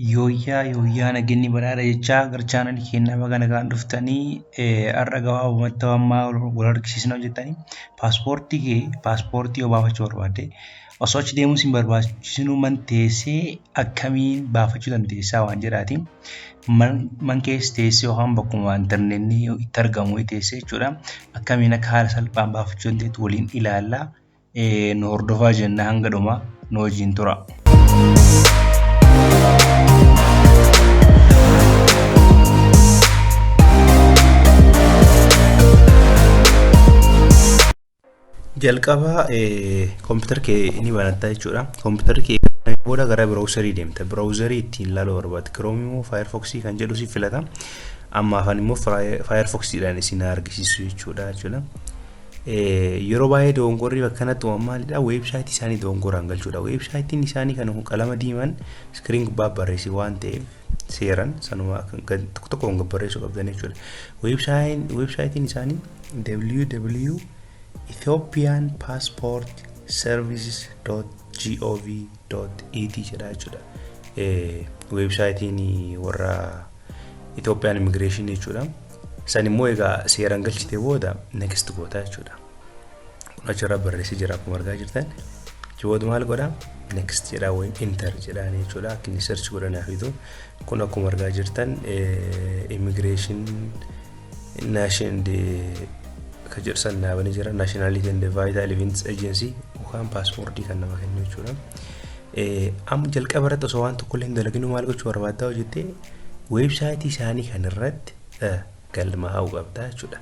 Yooyyaa yooyyaa nageenyi badhaadha jechaa gara chaanalii keenyaa baga nagaan dhuftanii har'a gabaabumatti ammaa wal argisiisna hojjettanii paaspoortii kee paaspoortii yoo baafachuu barbaadde osoo achi deemuun si hin barbaachisinuu man teessee akkamiin baafachuu dandeessaa waan jedhaati. Man keessa teessee yookaan bakkuma intarneetni itti argamu teessee jechuudha. Akkamiin akka haala salphaan baafachuu dandeettu waliin ilaalla. Nu hordofaa jenna hanga dhumaa nu wajjin tura. Jalqaba kompiitara kee ni banatta jechuudha. Kompiitara kee booda gara browserii deemta. Browserii ittiin ilaaluu barbaadde. Chrome immoo Firefox kan jedhu si filata. Amma afaan immoo Firefoxiidhaan isin argisiisu jechuudha jechuudha. Yeroo baay'ee dogongorri bakka kanatti uumamu maalidha? Weebsaayitii isaanii dogongoraan galchuudha. Weebsaayitiin isaanii kan qalama diimaan iskiriin gubbaa barreessi waan ta'eef seeran sanuma tokko tokkoon barreessuu qabdan jechuudha. Weebsaayitiin isaanii www Ethiopian Passport Services gov et jedha jechuudha. Weebsaayitiin warra Itoophiyaan Immigreeshinii jechuudha. San immoo egaa seeraan galchitee booda next goota jechuudha. Kun achirra barreessee jira akkuma argaa jirtan. Achi booda maal godha? Next jedha wayim enter jedhaan jechuudha. Akka inni search godhanaafitu kun akkuma argaa jirtan immigration nation ka jedhu san dhaabanii jira. Nationality and Vital Events Agency yookaan paaspoortii kan nama kennu jechuudha. Amma jalqaba irratti osoo waan tokko illee hin dalaginu maal gochuu barbaaddaa hojjettee weebsaayitii isaanii kan irratti galmaa'uu qabda jechuudha.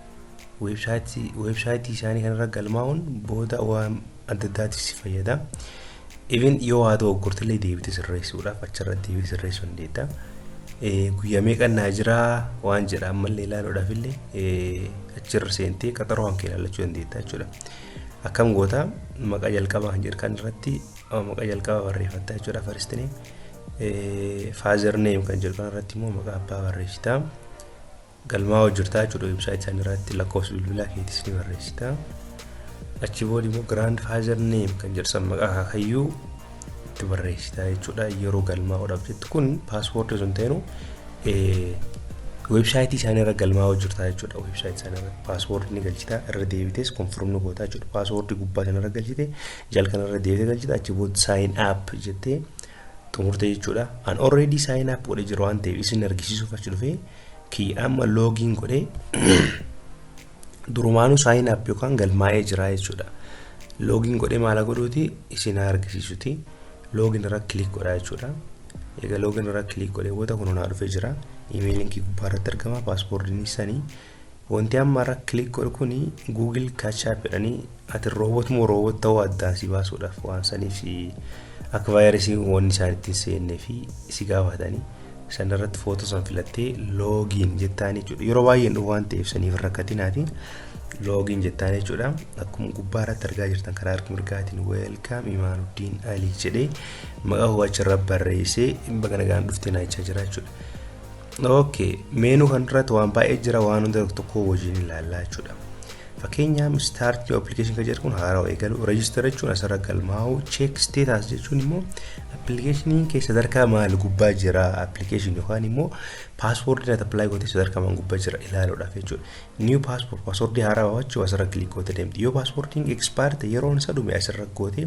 Weebsaayitii isaanii kan irra galmaa'uun booda waan adda addaatiif si fayyada. Even yoo waa dogoggorte illee deebitee sirreessuudhaaf achirratti deebitee sirreessuu dandeetta. Guyyaa meeqan naa jiraa waan jedha ammallee ilaaluudhaaf illee achirra seentee qaxaroo kan kee ilaallachuu dandeetta jechuudha. Akkam goota? Maqaa jalqabaa kan jedhu kan irratti maqaa jalqabaa barreeffatta jechuudha, first name. Father name kan jedhu kan irratti immoo maqaa abbaa barreessita. Galmaa hojjetaa jechuudha weebsaayitii isaanii irratti lakkoofsa bilbilaa keetis ni barreessita. Achi booda immoo grand father name kan jedhu san maqaa akaakayyuu itti barreessita jechuudha. Yeroo galmaa'uudhaaf jettu kun paaspoortii osoo hin ta'inu weebsaayitii isaanii irra galmaa'uu hojjetaa jechuudha. Weebsaayitii isaanii irratti paaspoortii ni galchita, irra deebitees confirm ni goota jechuudha. Paaspoortii gubbaa sana irra galchite jala kana irra deebitee galchita, achi booda sign up jettee xumurte jechuudha. An already sign up godhee jira waan ta'eef isin argisiisuuf achi dhufee kii amma login godhee durumaanuu sign up yookaan galmaa'ee jira jechuudha. Login godhee maala godhuuti isin argisiisuti. Login irra click godhaa jechuudha. Egaa login irra click godhee booda kun naa dhufee jira. Imeeliin kii gubbaa irratti argama. Paaspoortiin sanii. Wanti amma irra click godhu kuni Google Captcha jedhanii ati robot moo robot ta'uu addaan si baasuudhaaf waan saniif akka vaayirasii wanni isaan ittiin seennee fi si gaafatanii san irratti footoo san filattee login jettaan jechuudha. Yeroo baay'een dhufu waan ta'eef saniif rakkatinaati. Login jettaan jechuudha. Akkuma gubbaa irratti argaa jirtan karaa harka mirgaatiin "Welcome Imaanuddin Alii" jedhee maqaa koo achirra barreessee baga nagaan dhuftee naa jechaa jira jechuudha. Okay, menu kan irratti waan baay'ee jira, waan hunda tokko wajjin ilaallaa jechuudha. Fakkeenyaaf start new application kan jedhu kun haarawaa eegalu, register jechuun asirra galmaa'u, check status jechuun immoo appilikeeshiniin kee sadarkaa maal gubbaa jira, application yookaan immoo paaspoortiin ati apply gootee sadarkaa maal gubbaa jira ilaaluudhaaf jechuudha. New passport, paaspoortii haaraa baafachuu asirra click gootee deemti. Yoo paaspoortiin expire ta'e, yeroon isa dhume, asirra gootee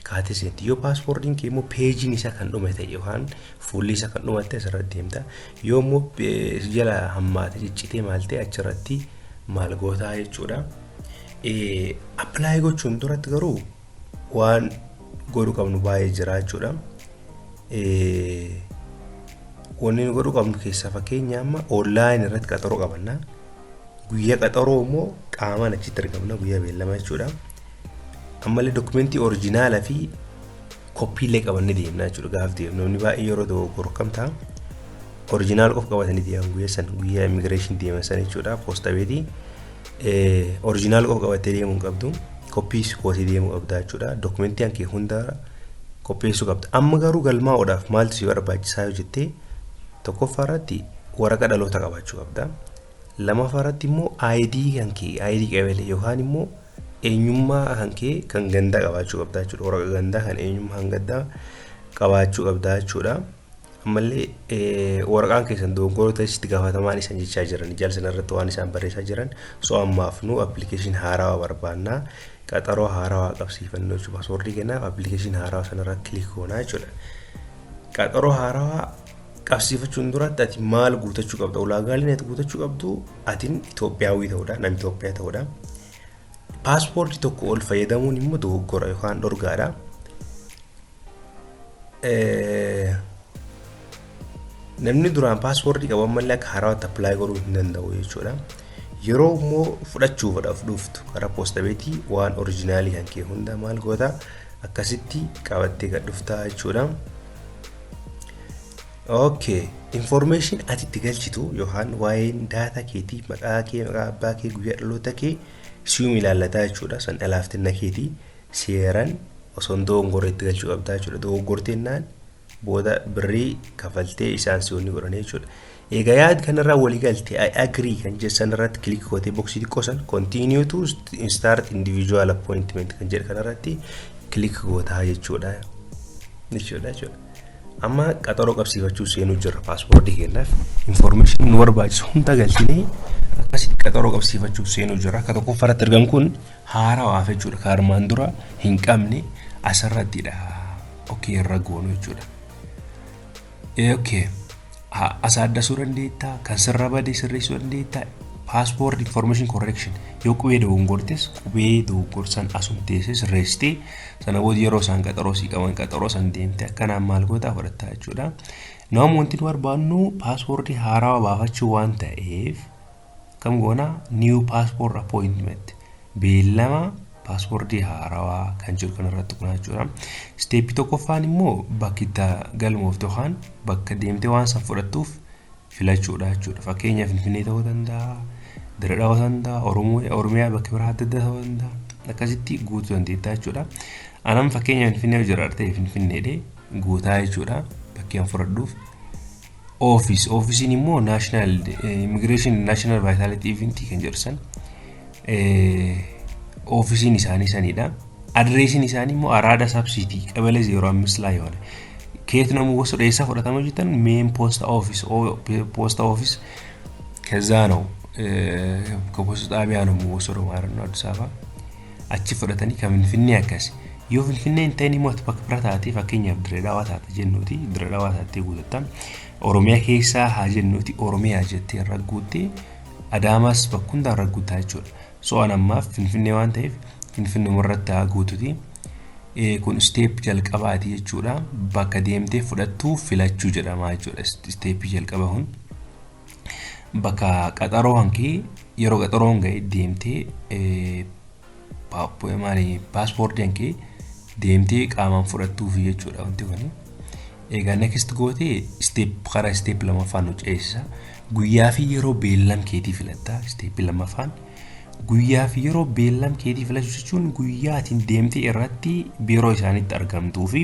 kaatee seenti. Yoo paaspoortiin kee immoo peejiin isaa kan dhume ta'e yookaan fuulli isaa kan dhumate, asirra deemta. Yoo immoo jala hammaate ciccitee maal ta'e, achirratti maal gootaa jechuudha. Apply gochuun duratti garuu waan godhuu qabnu baay'ee jira jechuudha. Wanni nu godhuu qabnu keessaa fakkeenya amma online irratti qaxaroo qabanna. Guyyaa qaxaroo immoo qaamaan achitti argamna, guyyaa beellama jechuudha. Ammallee dokumentii oriijinaalaa fi koppiilee qabannee deemna jechuudha gaaf deemnu. Namni baay'ee yeroo dogoggoru akkam ta'a? Original qofa qabatanii deeman guyyaa san, guyyaa immigration deeman san jechuudha poosta beetii. Original qofa qabattee deemuu hin qabdu. Koppiis gootee deemuu qabda jechuudha. Dokumentii kee hunda qopheessuu qabda. Amma garuu galmaa'uudhaaf maaltu si barbaachisaa yoo jettee, tokkoffaa irratti waraqaa dhaloota qabaachuu qabda. Lammaffaa irratti immoo ID kan kee, ID qabelee yookaan immoo eenyummaa kan kee kan gandaa qabaachuu qabda jechuudha. Waraqaa gandaa kan eenyummaa kan gandaa qabaachuu qabda jechuudha. Ammallee waraqaan keessan dogoggora ta'es itti gaafatamaan isaan jechaa jiran jala sanarratti waan isaan barreessaa jiran. So ammaaf nu application haarawaa barbaannaa, qaxaroo haarawaa qabsiifannoo jechuudha. Paaspoortii kennaaf application haarawaa sanarra click goonaa jechuudha. Qaxaroo haarawaa qabsiifachuun duratti ati maal guutachuu qabda? Ulaagaaleen ati guutachuu qabdu atin Itoophiyaawii ta'uudha, nama Itoophiyaa ta'uudha. Paaspoortii tokko ol fayyadamuun immoo dogoggora yookaan dhorgaadha. Namni duraan paaspoortii qabu ammallee akka haarawaatti apply godhuu hin danda'u jechuudha. Yeroo immoo fudhachuudhaaf dhuftu karaa poosta beetii waan original kan kee hunda maal goota, akkasitti qabattee gad dhuftaa jechuudha. Okay, information ati itti galchitu yookaan waa'een data keetii, maqaa kee, maqaa abbaa kee, guyyaa dhaloota kee si'um ilaallataa jechuudha. San dhalaaftinna keetii seeraan osoo hin dogoggorre itti galchuu qabdaa jechuudha. Dogoggorteennaan booda birrii kafaltee isaan si'oonni godhanii jechuudha. Egaa yaad kanarraa walii galte, "I agree" kan jedhu irratti click gootee, box xiqqoo san "Continue to start individual appointment" kan jedhu kanarratti click gootaa jechuudha. Jechuudha. Amma qaxaroo qabsiifachuu seenuu jirra. Paaspoortii kennaaf information nu barbaachisu hunda galchinee akkasitti qaxaroo qabsiifachuuf seenuu jirra. Akka tokkoffaratti argamu kun haarawaaf jechuudha. Ka armaan dura hin qabne asirrattidha. Okay, irra goonu jechuudha. Okay. As addasuu dandeettaa, kan sirra badee sirreessuu dandeettaa, passport information correction yoo qubee dogoggortes qubee dogoggorsan asum teessee sirreessitee, sana booda yeroo isaan qaxaroo sii qaban qaxaroo san deemtee akkanaan maal gootaa, fudhattaa jechuudha. Nama wanti nu barbaannu paaspoortii haarawaa baafachuu waan ta'eef kam goona? New passport appointment, beellama paaspoortii haarawaa kan jedhu kanarratti kuna jechuudha. Step tokkoffaan immoo bakki itti galmooftu yookaan bakka deemtee waan san fudhattuuf filachuudha jechuudha. Fakkeenyaaf Finfinnee ta'uu danda'a, Dirree ta'uu danda'a, Oromiyaa bakka biraa adda addaa ta'uu danda'a. Akkasitti guutuu dandeetta jechuudha. Anam fakkeenya Finfinnee jira ta'e Finfinneedhe guutaa jechuudha bakki an fudhadhuuf. Office, officeiin immoo National Immigration National Vitality Event kan jedhu san officeiin isaanii sanidha. Addressiin isaanii immoo Araada Sub-City ቀበሌ 05 ላይ የሆነ ከየት ነው የሚወሰደው? eessa fudhatama jettan, main ፖስታ office, ፖስታ office ከዛ ነው፣ ከፖስታ ጣቢያ ነው የሚወሰደው ማለት ነው። አዲስ አበባ achi fudhatanii kan Finfinnee akkas. Yoo Finfinnee hin ta'in immoo bakka bira taatee, fakkeenyaaf Dirree Dhawaa taate jennuuti, Dirree Dhawaa taattee guutatta. Oromiyaa keessaa haa jennuuti, Oromiyaa jettee irra guuttee, Adaamaas bakka hundaa irra guuttaa jechuudha. So an ammaaf Finfinnee waan ta'eef Finfinnee irratti haa guututi. Kun step jalqabaati jechuudha. Bakka deemtee fudhattuu filachuu jedhama jechuudha. Step jalqaba kun. Bakka qaxaroo hankee yeroo qaxaroon ga'e deemtee maali paaspoortii hankee deemtee qaamaan fudhattuufi jechuudha wanti kuni. Egaa next gootee step karaa step lammaffaan nu ceesisa. Guyyaa fi yeroo beellam keetii filattaa step lammaffaan. Guyyaa fi yeroo beellam keetii filachuu jechuun guyyaa atiin deemtee irratti biiroo isaaniitti argamtuu fi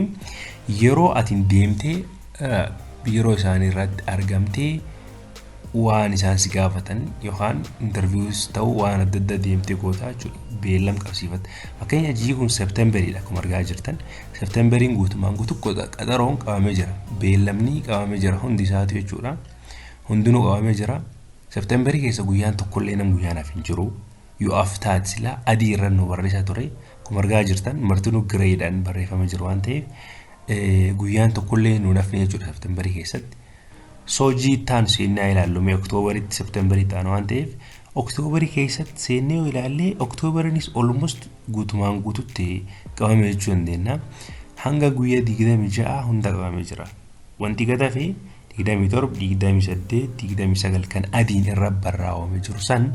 yeroo atiin deemtee biiroo isaanii irratti argamtee waan isaan si gaafatan yookaan interviews ta'uu waan adda addaa deemtee gootaa jechuudha. Beellam qabsiifatta. Fakkeenya ji'i kun Septemberiidha akkuma argaa jirtan. Septemberiin guutumaan guutuu qaxaroon qabamee jira. Beellamni qabamee jira hundi isaatu jechuudha. Hundinuu qabamee jira. Septemberii keessa guyyaan tokkollee nam guyyaan hafe hin jiru. Yoo aftaat silaa adii irra nu barreessaa ture. Akkuma argaa jirtan martinuu grayiidhaan barreeffamee jiru waan ta'eef guyyaan tokkollee nu hafne jechuudha Septemberii keessatti. Soojii itti seennaa ilaallu mee Octoberitti Septemberii ta'an waan ta'eef Octoberii keessatti seennee yoo ilaalle Octoberiinis almost guutumaan guututti qabame jechuu dandeenya. Hanga guyyaa 26 hunda qabamee jira. Wanti gad hafe 27, 28, 29 kan adiin irra barraa'amee jiru san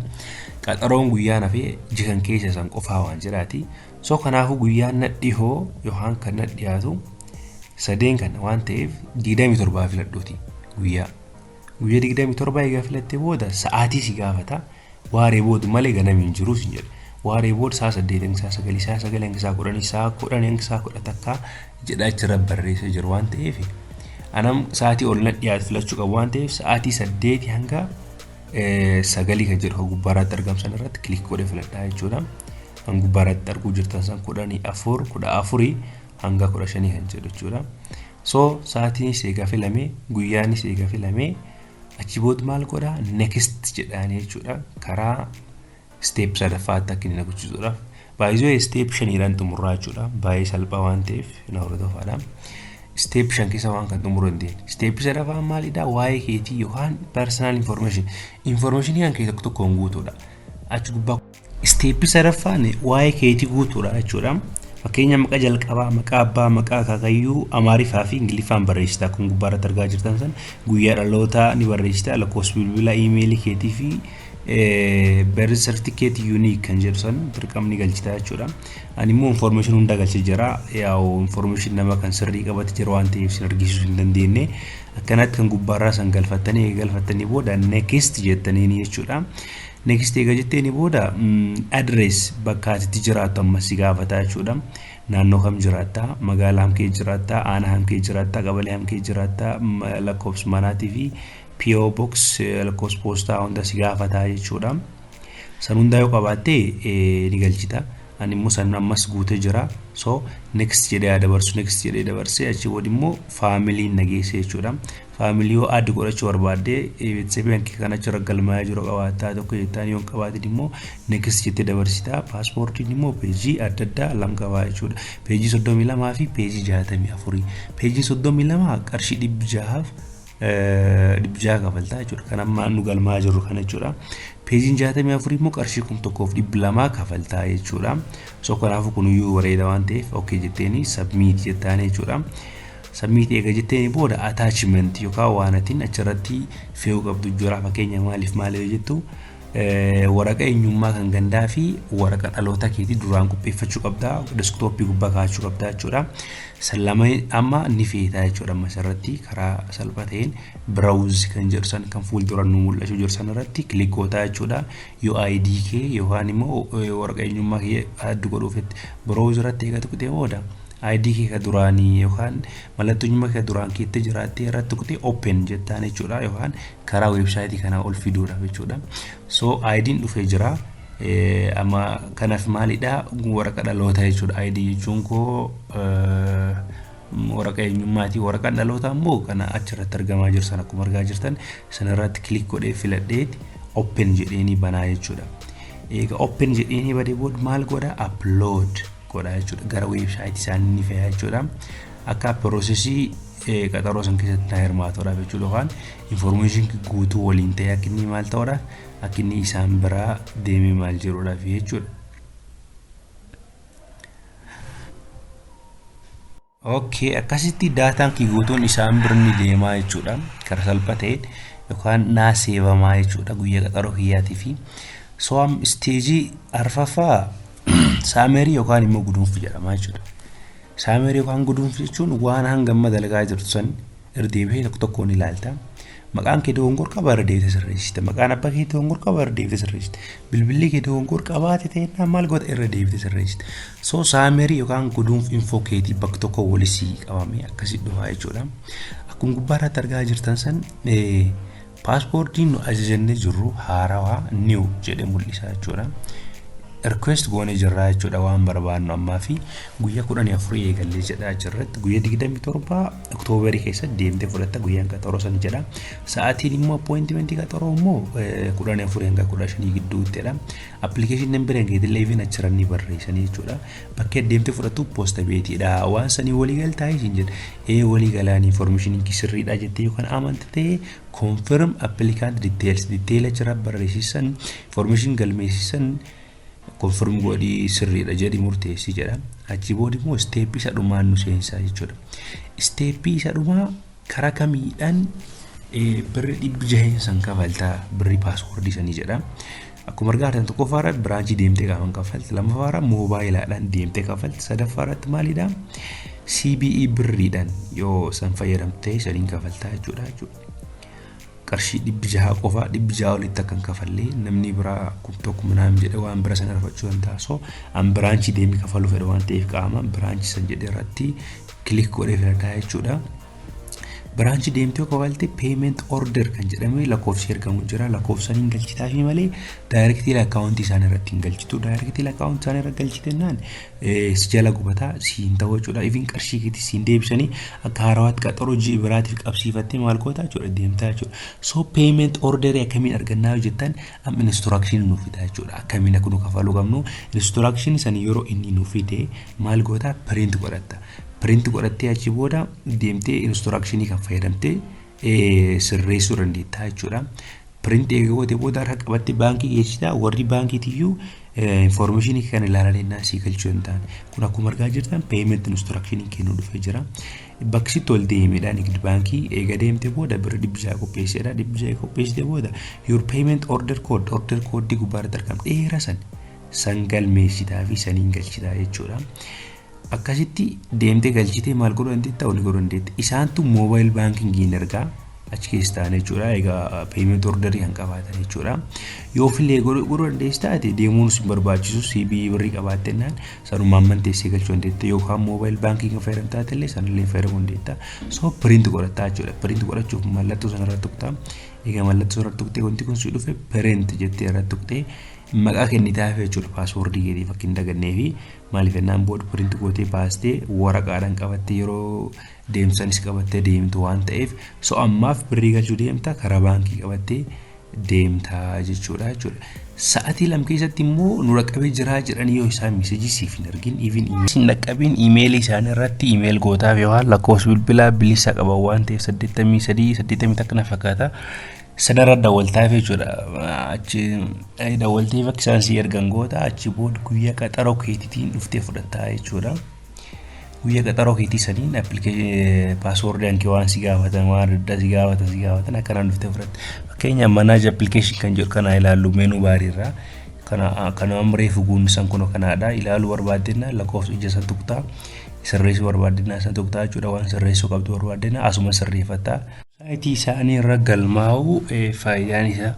qaxaroon guyyaan hafee jikan keessa san qofaa waan jiraati. So kanaafuu guyyaan na dhihoo yookaan kan na dhiyaatu sadeen kana waan ta'eef 27 filadhuuti guyyaa. Guyyaa 27 egaa filattee booda sa'aatii si gaafata. Waaree booda malee ganami hin jiru sin jedha. Waaree booda sa'a 8 hanga sa'a 9, sa'a 9 hanga sa'a 10, sa'a 10 hanga sa'a 11 jedhaa achirra barreessee jiru waan ta'eef anam sa'aatii ol na dhiyaatu filachuu qabu waan ta'eef sa'aatii 8 hanga 9 kan jedhu gubbaarratti argamsan irratti click godhee filadhaa jechuudha. Kan gubbaarratti arguu jirtan san 14, 14 hanga 15 kan jedhu jechuudha. So sa'aatiinis eegaa filamee, guyyaanis eegaa filamee, achi booda maal godhaa? Next jedhaanii jechuudha. Karaa step sadaffaatti akka inni na gochisuudhaaf. Baay'ee step shaniidhaan xumurraa jechuudha. Baay'ee salphaa waan ta'eef na hordofaadha. Step 5 keessa waan kan xumuruu dandeenya. Step sadaffaan maalidha? Waa'ee keetii yookaan personal information. Information kan kee tokko tokkoon guutuudha. Achi gubbaa step sadaffaan waa'ee keetii guutuudha jechuudha. Fakkeenya maqaa jalqabaa, maqaa abbaa, maqaa akaakayyuu Amaariffaa fi Ingiliffaan barreessita. Akkuma gubbaa irratti argaa jirtan san guyyaa dhalootaa ni barreessita. Lakkoofsa bilbilaa, iimeelii keetii fi birth certificate unique kan jedhu san dirqamni galchita jechuudha. Ani immoo information hunda galchee jira. Yaa'u information nama kan sirrii qabate jira waan ta'eef sin argisiisuu hin dandeenye. Akkanatti kan gubbaarraa san galfattanii booda next jettanii jechuudha. Next eega jetteeni booda address bakka ati jiraattu ammas si gaafata jechuudha. Naannoo kam jiraattaa, magaalaa kam kee jiraattaa, aanaa kam kee jiraattaa, qabalee kam kee jiraattaa, lakkoofsa manaatii fi PO box, lakkoofsa poostaa hunda si gaafata jechuudha. San hundaa yoo qabaatte ni galchita. Ani immoo san ammas guutee jira. So next jedhee dabarsu, next jedhee dabarsee achi booda immoo familyn nageesse jechuudha. Family yoo add godhachuu barbaadde, beeksisa kee kan achirra galmaa'ee jiru qabaattaa tokko jettaan, yoo hin qabaatin immoo next jettee dabarsita. Paaspoortiin immoo peejii adda addaa lama qabaa jechuudha. Peejii 32 fi peejii 64. Peejii 32 qarshii 600 kafaltaa jechuudha. Kan amma nu galmaa jirru kana jechuudha. Peejiin 64 immoo qarshii 1200 kafaltaa jechuudha. So kanaafuu kunuyyuu bareeda waan ta'eef okay jetteeni submit jettaan jechuudha. Submit eega jetteeni booda attachment yookaan waan atiin achirratti fe'uu qabdu jira. Fakkeenya maaliif maaliif jettu, waraqa eenyummaa kan gandaa fi waraqa dhaloota keetii duraan qopheeffachuu qabdaa, desktopii gubbaa kaa'achuu qabdaa jechuudha. San lama amma ni feetaa jechuudha. Amma asirratti karaa salphaa ta'een browse kan jedhu san kan fuuldura nu mul'achuu jiru san irratti click gootaa jechuudha. Yoo ID kee yookaan immoo waraqa eenyummaa kee adda godhuufitti browse irratti eegatu qutee booda ID kee ka duraanii yookaan mallattoo eenyummaa kee duraan keettee jiraattee irratti qutee open jettaan jechuudha, yookaan karaa weebsaayitii kanaa ol fiduudhaaf jechuudha. So ID'n dhufee jira. Amma kanaaf maalidha? Waraqa dhalootaa jechuudha. ID jechuun koo waraqa eenyummaati. Waraqaan dhalootaa immoo kana achirratti argamaa jiru sana akkuma argaa jirtan sanarratti click godhee filadheeti open jedheeni banaa jechuudha. Egaa open jedheeni badee booda maal godha? Upload godha jechuudha. Gara weebsaayitii isaanii ni fe'a jechuudha. Akka processii qaxaroo san keessatti na hirmaatuudhaaf jechuudha, yookaan information guutuu waliin ta'e akka inni maal ta'uudhaaf, akka inni isaan biraa deemee maal jedhuudhaaf jechuudha. Okay, akkasitti daataan kee guutuun isaan bira ni deemaa jechuudha. Karaa salphaa ta'een yookaan naa saveamaa jechuudha guyyaa qaxaroo kiyyaatii fi so am stageii arfaffaa summary yookaan immoo guduunfi jedhama jechuudha. Summary yookaan guduunfi jechuun waan hanga amma dalagaa jirtu san irra deebitee tokko tokkoon ilaalta. Maqaan kee dogongor qaba, irra deebitee sirreessita. Maqaan abbaa kee dogongor qaba, irra deebitee sirreessita. Bilbilli kee dogongor qabaate ta'e maal goota? Irra deebitee sirreessita. So summary yookaan guduunfi info keetii bakka tokko walisii qabamee akkasii dhufa jechuudha. Akkuma gubbaa irratti argaa jirtan san paaspoortiin nu ajajannee jirru haarawaa new jedhee mul'isa jechuudha. Request goonee jirraa jechuudha waan barbaannu ammaa fi guyyaa 14 eegallee jedha achirratti, guyyaa 27 Oktoobarii keessa deemtee fudhatta guyyaan qaxaroo san jedha. Sa'aatiin immoo appointmentii qaxaroo immoo 14 hanga 15 gidduuttidha. Application numberiin keetillee even achirra ni barreessanii jechuudha. Bakka deemtee fudhattu poosta beetiidha. Waan sanii walii galtaa isin jedha. Ee, walii galaan, informationiin sirriidha jettee yookaan amante ta'e confirm applicant details, detail achirra barreessisan, information galmeessisan confirm godhii, sirriidha jedhi murteessi jedha. Achi booda immoo stepii isa dhumaan nu seensaa jechuudha. Stepii isa dhumaa karaa kamiidhaan birri 600 san kafaltaa, birri paaswoordii sanii jedha. Akkuma argaa jirtan tokkoffaarra branchii deemtee qaamaan kaffalti, lammaffaarra moobaayiliidhaan deemtee kaffalti, sadaffaarratti maalidha? CBE birriidhaan yoo san fayyadamtee saniin kafaltaa jechuudha. Qarshii 600 qofa, 600 olitti akka hin kafallee namni biraa 1000 minaan jedhe waan bira sana arfachuu danda'a. So an branchii deemee kafaluu fedha waan ta'eef qaama branchii san jedhe irratti click godhee filadhaa jechuudha. Branchii deemtee yoo kafalte, payment order kan jedhame lakkoofsi ergamu jira. Lakkoofsa hin galchitaafi malee directly accountii isaan irratti hin galchitu. Directly accountii isaan irra galchite jennaan si jala gubataa, si hin ta'u jechuudha. Ifin qarshii keetii siin deebisanii akka haarawaatti qaxaroo ji'i biraatiif qabsiifattee maal goota jechuudha, deemtaa jechuudha. So payment orderii akkamiin argannaa yoo jettan, amma instruction nuuf fida jechuudha. Akkamiin akka nu kafaluu qabnu instruction sanii yeroo inni nuuf fide maal goota? Print godhatta. Print godhattee achi booda deemtee instructionii kan fayyadamtee sirreessuu dandeetta jechuudha. Print eega goote booda harka qabattee baankii geessitaa, warri baankiitiyyuu informationii kan ilaalan ennaa sii galchuu danda'an. Kun akkuma argaa jirtan payment instructionii kennuu dhufee jira. Bakki sitti ol deemedha, Nigd Baankii eega deemte booda birra 600 qopheessedha. 600 qopheessite booda your payment order code, order code gubbaarratti argama, dheeraa san san galmeessitaa fi saniin galchitaa jechuudha. Akkasitti deemtee galchitee maal godhuu dandeetta? Oli godhuu dandeetta. Isaantu mobile bankingiin ergaa achi keessa ta'an jechuudha. Egaa payment orderii kan qabaatan jechuudha. Yoo filee godhuu dandeessi taate, deemuun si barbaachisu, CBE birrii qabaatte jennaan sanumaan manteessee galchuu dandeetta, yookaan mobile bankingii fayyadamtaa illee sanallee fayyadamuu dandeetta. So print godhataa jechuudha. Print godhachuuf mallattoo sanarratti tuqxaa. Egaa mallattoo sanarratti tuqxee, wanti kun si dhufe, print jettee irratti tuqxee maqaa kennitaaf jechuudha, passwordii keetiif akka hin dagannee fi maaliif jennaan booda print gootee baastee waraqaadhaan qabattee yeroo deemsanis qabattee deemtu waan ta'eef. So ammaaf birrii galchuu deemta, karaa baankii qabattee deemta jechuudha. Sa'atii 2 keessatti immoo nu dhaqqabee jiraa jedhanii yoo isaan messageii siif hin argin, even hin dhaqqabiin, emailii isaanii irratti email gootaaf yookaan lakkoofsa bilbilaa bilisa qaban waan ta'eef, 83 81 na fakkaata. Sanarra dawwaltaaf jechuudha. Achi dawwalteef akka isaan si ergan goota, achi booda guyyaa qaxaroo keetiitiin dhuftee fudhattaa jechuudha. Guyyaa qaxaroo keetii saniin passwordii hankee waan si gaafatan, waan adda addaa si gaafatan akkanaan dhuftee fudhatte. Fakkeenyaaf manage application kan jedhu kana ilaallu menu bariirraa. Kana kana amma reefu guunnisan kun kanaadha. Ilaaluu barbaaddennaa lakkoofsa ija san tuqxaa. Sirreessuu barbaaddennaa san tuqxaa jechuudha. Waan sirreessuu qabdu barbaaddennaa asuma sirreeffattaa. Siteii isaanii irra galmaa'uu faayidaan isaa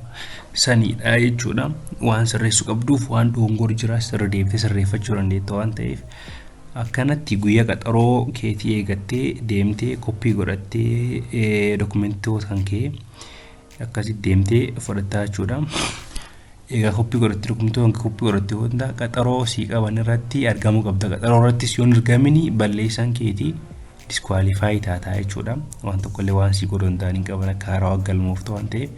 sanidha jechuudha. Waan sirreessuu qabduuf, waan dogongor jira sirra deebitee sirreeffachuu dandeetta waan ta'eef, akkanatti guyyaa qaxaroo keetii eegattee deemtee koppii godhattee dokumentoota kan kee akkasitti deemtee fudhattaa jechuudha. Egaa koppii godhattee, dokumentoota koppii godhattee hunda qaxaroo sii qaban irratti argamuu qabda. Qaxaroo irrattis yoo hin argamin balleessaan keetii, disqualify taataa jechuudha. Waan tokkollee waan sii godhuu hin hin qaban, akka haarawaa galmooftu waan ta'eef.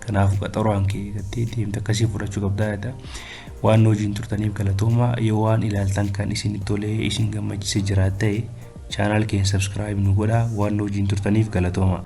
Kanaafuu qaxaroo hankee eegattee deemte akkasii fudhachuu qabdaa jedha. Waan hojiin turtaniif galatooma. Yoo waan ilaaltan kan isin tolee isin gammachiise jiraat ta'e, channel keenya subscribe nu godhaa. Waan hojiin turtaniif galatooma.